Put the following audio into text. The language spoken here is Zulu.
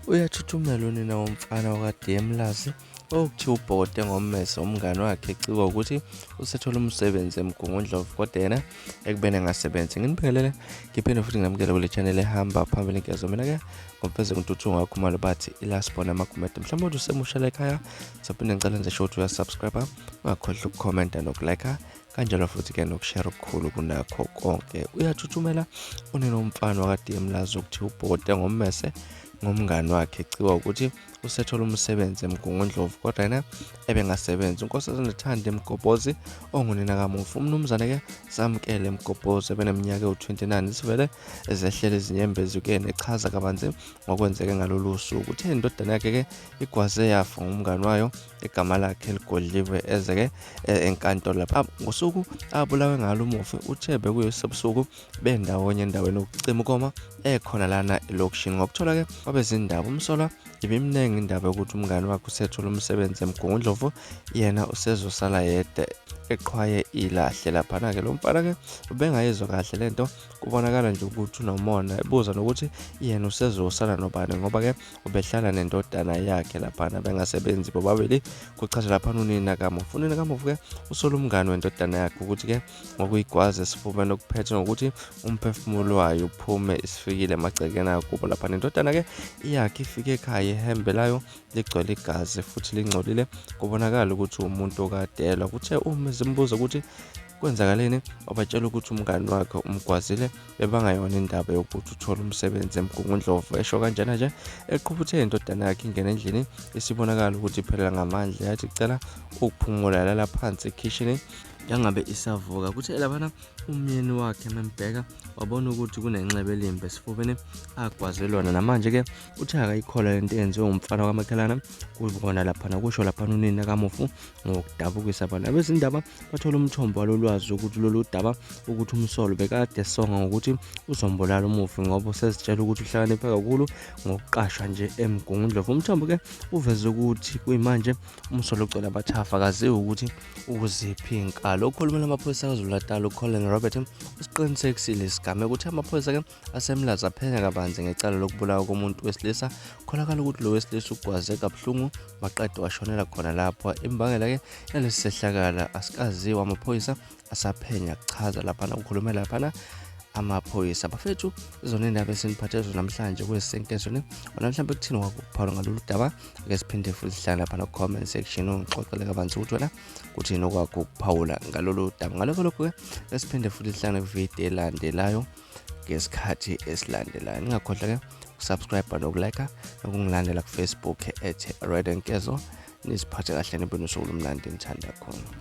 Uyathuthumela unina womfana wakwaDiemlazi okuthiwa ubhokode ngommese umngani wakhe ecikwa ukuthi usethola umsebenzi eMgungundlovu kodwa yena ekubeni engasebenzi. Nginibingelele ngiphinde futhi nginamukele kule channel ehamba phambili ngezo mina-ke ngomfeze ngintuthu ngakhumalo bathi ilasibona amagumede mhlawumbe uthi usemusha la ekhaya saphinde ngicela nje sho ukuthi uyasubscribe ungakhohlwa ukukhomenta nokulike kanjalo futhi-ke nokushare okukhulu kunakho konke. Uyathuthumela unenomfana wakadmlazi okuthiwa ubhode ngommese ngomngani wakhe eciwa ukuthi usethola umsebenzi emgungundlovu kodwa yena ebengasebenzi. Unkosazana Thandi Mgobhozi ongunina kamufi umnumzane-ke Samkele Mgobhozi ebeneminyaka ewu-29 sivele ezehlele izinyembezi kuyena echaza kabanzi ngokwenzeke ngalolu suku. Uthe indodana yakhe-ke igwaze yafa ngumngani wayo igama lakhe ligodliwe eze-ke enkantolo lapha ngosuku abulawe ngalo umufi. Uthe bekuyisebusuku bendawonye endaweni yokucima ukoma ekhona lana elokishini. Ngokuthola-ke kwabezindaba umsolwa ibimningi indaba yokuthi umngani wakhe usethola umsebenzi eMgungundlovu yena usezosala yedwa eqhwaye ilahle laphana-ke. Lo mfana-ke ubengayizwa kahle le nto, kubonakala nje ukuthi unomona, ebuza nokuthi yena usezosala nobani ngoba-ke ubehlala nendodana yakhe laphana bengasebenzi bobabili, kuchaza laphana unina kamufi. Unina kamufi-ke usola umngani wendodana yakhe ukuthi-ke ngokuyigwaza esifubeni okuphethe ngokuthi umphefumulo wayo uphume isifikile emagcekeni akubo laphana. Indodana-ke iyakhe ifike ekhaya ihembe layo ligcwele igazi futhi lingcolile, kubonakala ukuthi umuntu okadelwa. Kuthe uma zimbuza ukuthi kwenzakaleni, wabatshela ukuthi umngani wakhe umgwazile bebangayona indaba yokuthi uthole umsebenzi eMgungundlovu. Esho kanjena nje eqhuba uthe indodana yakhe ingene endlini isibonakala ukuthi iphelela ngamandla, yathi icela ukuphumula yalala phansi ekhishini yangabe isavuka. Kuthe laphana umyeni wakhe membheka wabona ukuthi kunenxeba elimbi esifubeni agwaze lona. Namanje-ke uthe akayikholwa lento eyenziwe umfana kamakhelana kubona laphana, kusho laphana unina kamufu ngokudabukisa bona. Abezindaba bathola umthombo walolwazi ukuthi lolu daba ukuthi umsolo bekade esonga ngokuthi uzombulala umufi ngoba usezitshela ukuthi uhlakaniphe kakhulu ngokuqashwa nje eMgungundlovu. Umthombo-ke uveze ukuthi kuyimanje umsolo ugcwele abathafa akaziwe ukuthi ukuziphi inkalo. Okhulumela amaphoyisa KwaZulu-Natal uColin Robert usiqinisekisile isigameko. Uthe amaphoyisa-ke aseMlazi aphenya kabanzi ngecala lokubulawa komuntu wesilisa. Kukholakala ukuthi lo wesilisa ugwaze kabuhlungu maqede washonela khona lapho. Imbangela-ke yalesi sehlakalo asikaziwa, amaphoyisa asaphenya, kuchaza laphana kukhulumela laphana amaphoyisa. Bafethu, izona indaba esiniphathe zona namhlanje kwesenkezweni. Wena mhlawumbe kuthini wakuphala ngalolu daba? Ake siphinde futhi sihlale laphana ku-comment section ungixoxele kabanzi ukuthi wena kuthini okwakho ukuphawula ngalolu daba. Ngalokho lokho-ke esiphinde futhi sihlangane kwividiyo elandelayo ngesikhathi esilandelayo. Ningakhohlwa-ke ukusubscribe nokulike nokungilandela kuFacebook at Red Nkezo. Niziphathe kahle nibe nosuku olumnandi ngithanda khona.